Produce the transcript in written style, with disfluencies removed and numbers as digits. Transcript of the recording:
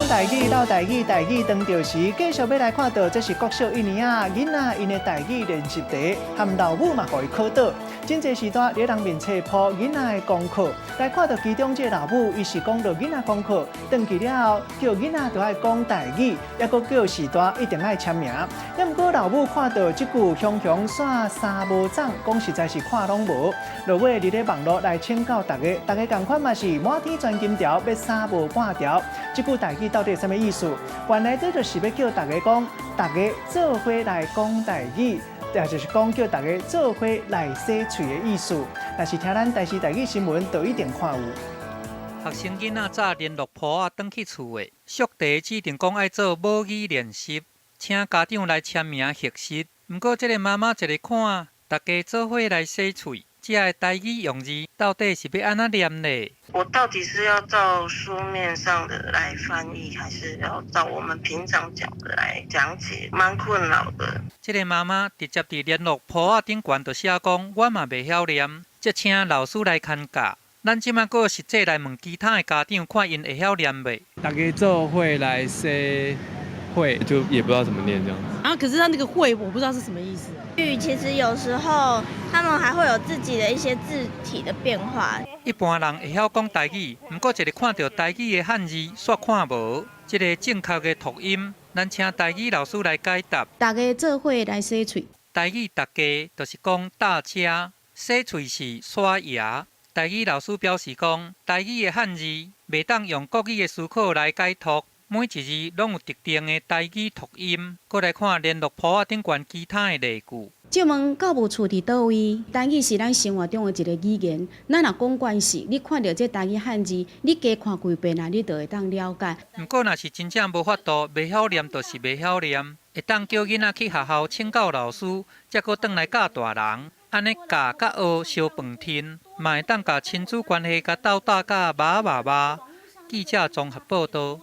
台語嘹台語，台語當著時，繼續欲來看到，這是國小一年仔囡仔𪜶的台語練習題，含老母嘛予伊考倒。真濟時段佇人面冊鋪囡仔的功課，來看到其中這个老母，伊是講著囡仔功課，轉去了後叫囡仔著愛講台語，抑閣叫序大一定愛簽名。抑毋過老母看到這句雄雄煞衫無長，講實在是看攏無。落尾佇咧網路來請教大家，大家仝款嘛是滿天鑽金條，欲衫無半條。這句台語到底是啥物意思？原來這就是欲叫大家講，大家做伙來講台語，也就是講叫大家做伙來洗喙的意思。若是聽咱台視台語新聞，就一定看有。學生囡仔紮聯絡簿仔轉去厝的，速題指定講愛做母語練習，請家長來簽名核實。毋過這个媽媽一个看，大家做伙來洗喙，這个台語用字到底是欲按怎念咧？我到底是要照書面上的來翻譯，還是要照我們平常講的來講解？蠻困擾的。這个媽媽直接佇聯絡簿仔頂懸就寫講，我嘛袂曉念，才請老師來牽教。咱這馬閣實際來問其他的家長，看𪜶會曉念袂？大家做伙來洗會，就也不知道怎麼念這樣子。啊，可是他那個會，我不知道是什麼意思。語其實有時候他們還會有自己的一些字體的變化。一般人會曉講台語，毋過一个看著台語的漢字，煞看無這个正確的讀音。咱請台語老師來解答。大家做伙來洗喙。台語大家就是講大家，洗喙是刷牙。台語老師表示講，台語的漢字袂當用國語的思考來解讀，每一字攏有特定的台語讀音。閣來看聯絡簿仔頂懸其他的例句。借問教務處佇佗位？台語是咱生活中的一个語言，咱若講慣勢，你看著這台語漢字，你加看幾遍啊，你就會當了解。毋過，若是真正無法度，袂曉念就是袂曉念，會當叫囡仔去學校請教老師，才閣轉來教大人。按呢教佮學相飯吞，嘛會當共親子關係共鬥搭甲肉肉肉。記者綜合報導。